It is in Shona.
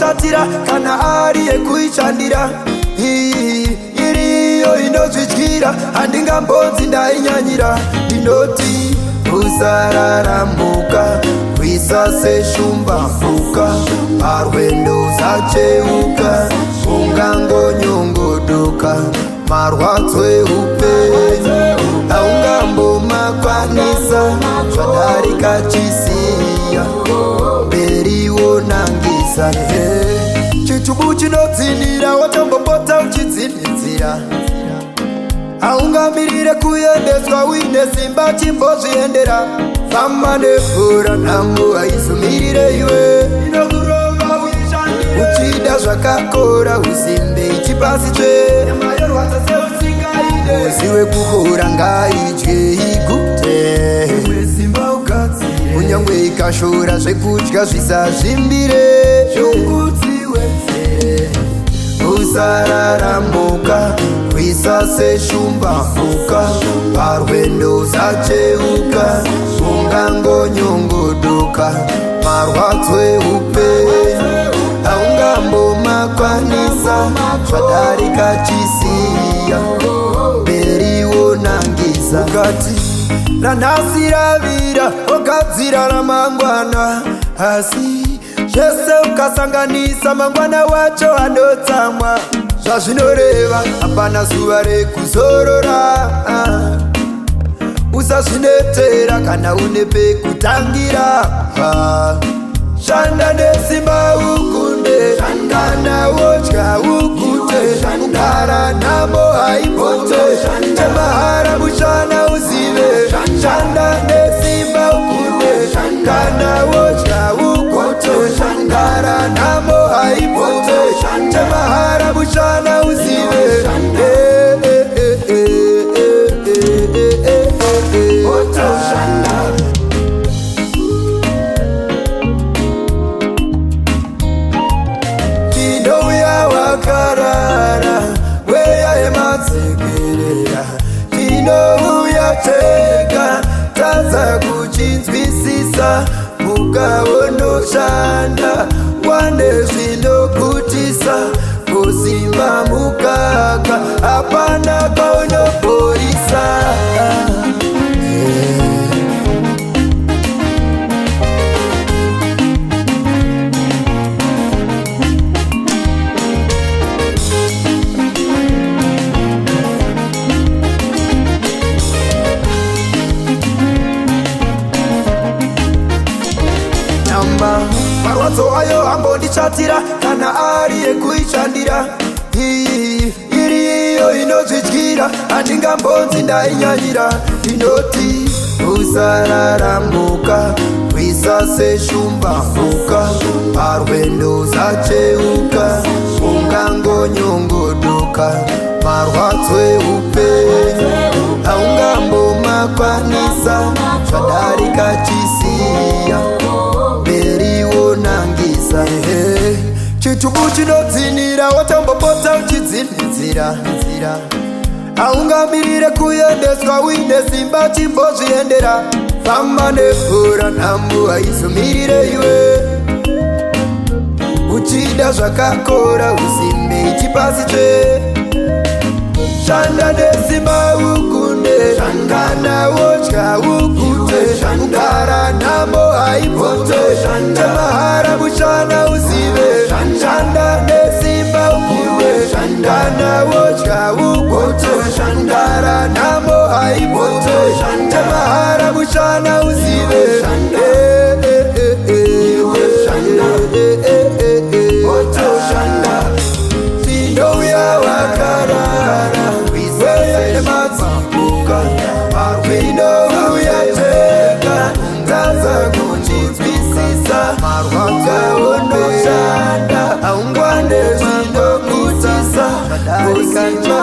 ambondichatira kana ari ekuishandira. Iyi iriyo inozvityira, handingambonzi ndainyanyira. Ndinoti usararambuka, kuisa seshumba mhuka, parwendo usacheuka, ungangonyongodoka. Marwadzo eupenyu haungambomakwanisa, zvadarika chisiya, mberi wonangisa. Chitubu chinodzinira, watombopota uchidzinidzira. Haungamirire kuendeswa, uine simba chimbozviendera. Famba nebhora, nhamo haizomirire iwe. Uchida zvakakora, usimbe ichipasi tsve. Uzive kukora, ngaidye igute, kunyangwe ikashora zvekudya zvisazvimbire. Usararambuka, kuisa seshumba mhuka, parwendo usacheuka, ungangonyongodoka. Marwadzo eupenyu haungambomakwanisa, zvadarika chisiya, mberi wonangisa. Ukati ranhasi ravira, ogadzira ramangwana, asi zvese ukasanganisa, mangwana wacho anotsamwa. Zvazvinoreva, hapana zuva rekuzorora. Usazvinetera kana une pekutangira. Shanda nesimba ukunde, kana wodya ugute. Kugara nhamo haipote, chemahara mushana uzive. Shanda nesimba ukunde, kana wodya ugute. Kugara nhamo haipote, chemahara mushana uzive. Eh, eh, eh, eh, eh, eh, eh, eh, eh. Otoshanda. Tinouya wakarara, mweya yemadzekerera. Tinouya tega, tadza kuchinzwisisa. Mukaonoshanda wane zvinogutisa, kusimba mukaka hapana kaunoporisa. Namba marwadzo ayo ambondichatira kana ari ekuishandira. Iyi iriyo inozvityira, handingambonzi ndainyanyira. Ndinoti usararambuka, kuisa seshumba mhuka, parwendo usacheuka, ungangonyongodoka. Marwadzo eupenyu haungambomakwanisa, zvadarika chisiya, mberi wonangisa. Chitubu chinodzinira, watombopota uchidzinidzira. Haungamirire kuendeswa, uine simba chimbozviendera. Famba nebhora, nhamo haizomirire iwe. Uchida zvakakora, usimbe ichipasi tsve. Shanda nesimba ukunde, kana wodya ugute. Kugara nhamo haipote, chemahara mushana uzive. Shanda nesimba ukunde, kana wodya ugute. Kugara nhamo haipote, chemahara mushana uzive. Eh, eh, eh, eh, eh, eh, eh, eh. Otoshanda. Tinouya wakarara, weyemadzibuka. Tinouya tega, tadza kuchinzwisisa. Ukaonoshanda haungwane zvinokutisa. Kusimba.